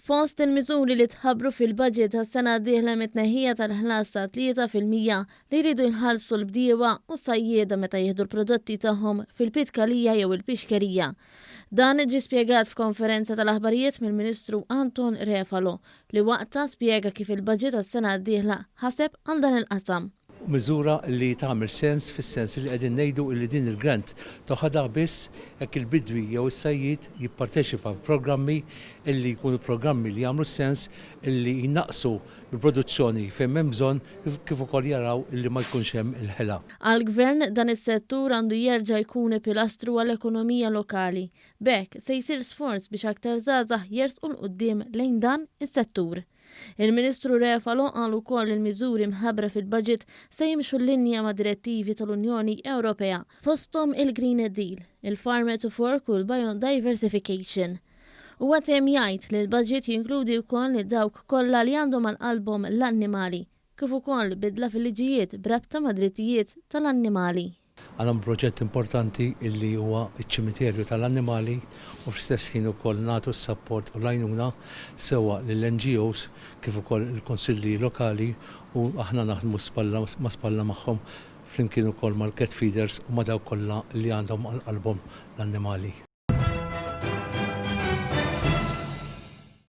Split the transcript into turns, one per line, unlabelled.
Fost il-miżuri li tħabbru fil-budget għas-sena d-dieħla hemm it-tneħħija tal-ħlas ta' 3% li jridu jħallsu l-bdiewa u sajjieda meta jieħdu l-prodotti tagħhom fil-pitkalija jew il-pixkerija. Dan ġie spjegat f'konferenza tal-aħbarijiet mill-Ministru Anton Refalo li waqtha spjega kif il-budget għas-sena d-dieħla ħaseb għal dan il-qasam.
Miżura li tagħmel sens fis-sens li qegħdin ngħidu li din il-grant toħodha biss jekk il-bidwi jew is-sajjied jipparteċipa f'programmi illi jkunu programmi li jagħmlu sens illi jnaqqsu mill-produzzjoni fejn hemm bżonn kif ukoll jaraw illi ma jkunx hemm il-ħela.
Għall-Gvern, dan is-settur għandu jerġa' jkun pilastru għall-ekonomija lokali. B'hekk, se jsir sforz biex aktar żgħażagħ jersqu 'l quddiem lejn dan is-settur. Il-Ministru Refalo qal ukoll li l-miżuri mħabbra fil-budget se jimxu linja ma' direttivi tal-Unjoni Ewropea, fosthom il-Green Deal, il-Farm to Fork u l-Biodiversification. Huwa temm jgħid li l-budget jinkludi wkoll lil dawk kollha li għandhom għal qalbhom l-annimali, kif ukoll bidla fil-liġijiet b'rabta mad-drittijiet tal-annimali.
Għandna proġett importanti illi huwa ċ-ċimiterju tal-annimali u fl-istess ħin ukoll nagħtu s-sapport u l-għajnuna sewwa lill-NGOs kif ukoll il-kunsilli lokali u aħna naħdmu spalla ma' spalla magħhom flimkien ukoll mal-cat feeders u ma' dawk kollha li għandhom għal qalbhom l-annimali.